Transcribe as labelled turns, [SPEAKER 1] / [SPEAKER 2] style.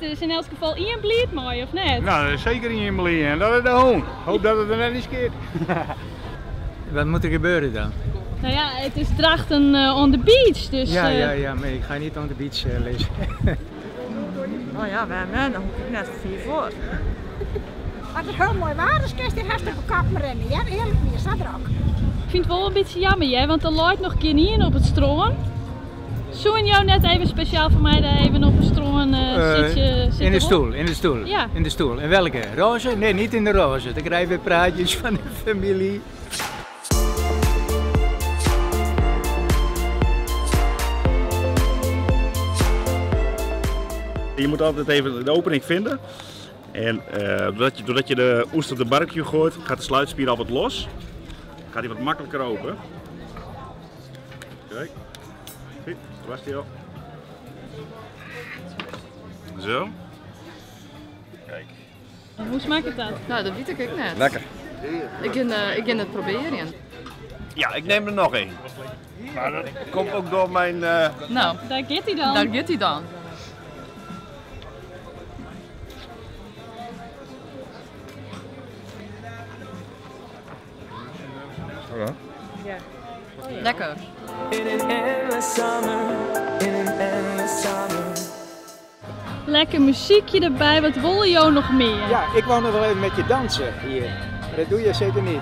[SPEAKER 1] Der is yn elts gefal ien bliid mei, of net?
[SPEAKER 2] Nou, der is seker ien bliid en dat is de hûn. Hoop dat it der net yn skeart.
[SPEAKER 3] Wat moet er gebeuren dan?
[SPEAKER 1] Nou ja, it is Drachten on the beach, dus...
[SPEAKER 3] Ja, ja, ja, maar ik ga niet on the beach liggen.
[SPEAKER 4] Oh ja, wêr net, dan hoech ik net fier fuort.
[SPEAKER 5] As it hiel moai waar is, kinst hjir hast op 'e koppen rinne, hear. Earlik wier, sa drok.
[SPEAKER 1] Ik fyn it wol in bytsje jammer hear, want der leit noch gjin ien op it strân. Soenen jo net even spesjaal foar my dêr even op it strân sitte
[SPEAKER 3] In de stoel, in de stoel.
[SPEAKER 1] Ja.
[SPEAKER 3] In de stoel. In welke? Roze? Nee, niet in de roze. Dan krijg je weer praatjes van de familie.
[SPEAKER 6] Je moet altijd even de opening vinden. En doordat je de oester op de barbecue gooit, gaat de sluitspier al wat los. Gaat hij wat makkelijker open. Kijk. Zie, daar was hij al. Zo. Kijk.
[SPEAKER 1] Hoe smakket dat?
[SPEAKER 4] Nou, dat wit ik ek net.
[SPEAKER 7] Lekker.
[SPEAKER 4] Ik gean it probearjen.
[SPEAKER 7] Ja, ik neem er noch één. Maar dat komt ook door mijn...
[SPEAKER 4] Nou,
[SPEAKER 1] Daar giet hy dan.
[SPEAKER 4] Daar giet hy dan.
[SPEAKER 7] Ja.
[SPEAKER 4] Lekker.
[SPEAKER 8] In an endless summer, in an endless summer.
[SPEAKER 1] Lekker muzykje derby, wat wolle jo noch mear?
[SPEAKER 3] Ja, ik wou noch wol even met je dansen hier. Maar dat doe je zeker niet.